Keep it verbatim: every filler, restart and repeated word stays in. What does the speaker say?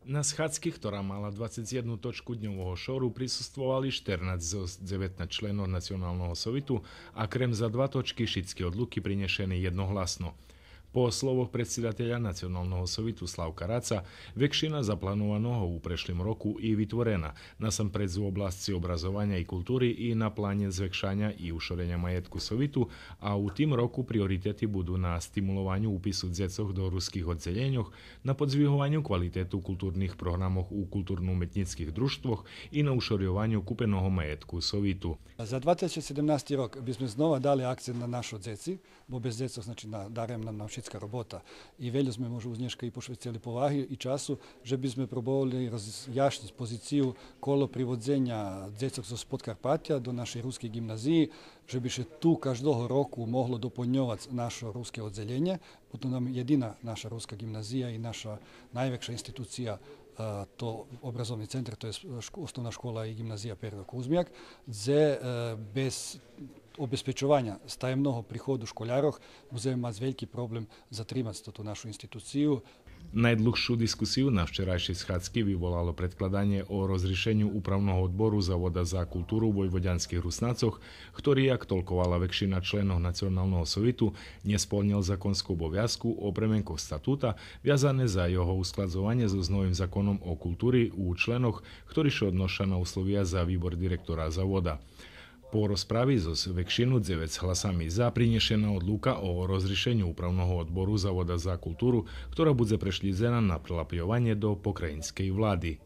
На схадзки, хтора мала двацец єдну точку дньового шору, присуствовали штернац зоз дзеветнац членох Националного совиту, а крем за два точки шицки одлуки принєшени єдногласно. По словох предсидателя Националного совиту Славка Раца, векшина запланованого у прешлим року и витворена, насампредз у обласци образованя и култури и на планє звекшаня и ушореня маєтку совиту, а у тим року приоритети буду на стимулованю упису дзецох до руских оддзелєньох, на подзвигованю квалитету културних програмох у културно-уметнїцких дружтвох и на ушорйованю купеного маєтку совиту. За два тисячи седемнасти рок би зме знова дали акцент на нашо дзеци, бо без дзецох, значи, на, дарем нам, нам шицка робота. И вельо зме, може, уж нєшка и пошвецели поваги и часу, же би зме пробовали розяшнїц позицию коло приводзеня дзецох зоз Подкарпатя до нашей рускей ґимназиї, же би ше ту каждого року могло дополньовац нашо руске оддзелєнє, бо то нам єдина наша руска ґимназия и наша найвекша институция, е, то образовни центер, то єст шк-, основна школа и ґимназия Перво Кузмяк, дзе, е, без обезпечованя стаємного приходу школярох будземе мац вельки проблем затримац тоту нашу институцию. Найдлугшу дискусию на вчерайшей схадзки виволало предкладанє о розришеню Управного одбору Завода за културу войводянских Руснацох, хтори, як толковала векшина членох Националного совиту, нє сполнєл законску обовязку о пременкох статута, вязане за його ускладзованє зоз новим законом о култури у членох, хтори ше одноша на условия за вибор директора Завода. По розправи зоз векшину дзевец гласами за принєшена одлука о розришеню Управного одбору Завода за културу, хтора будзе прешлїдзена на прилапйованє до покраїнскей влади.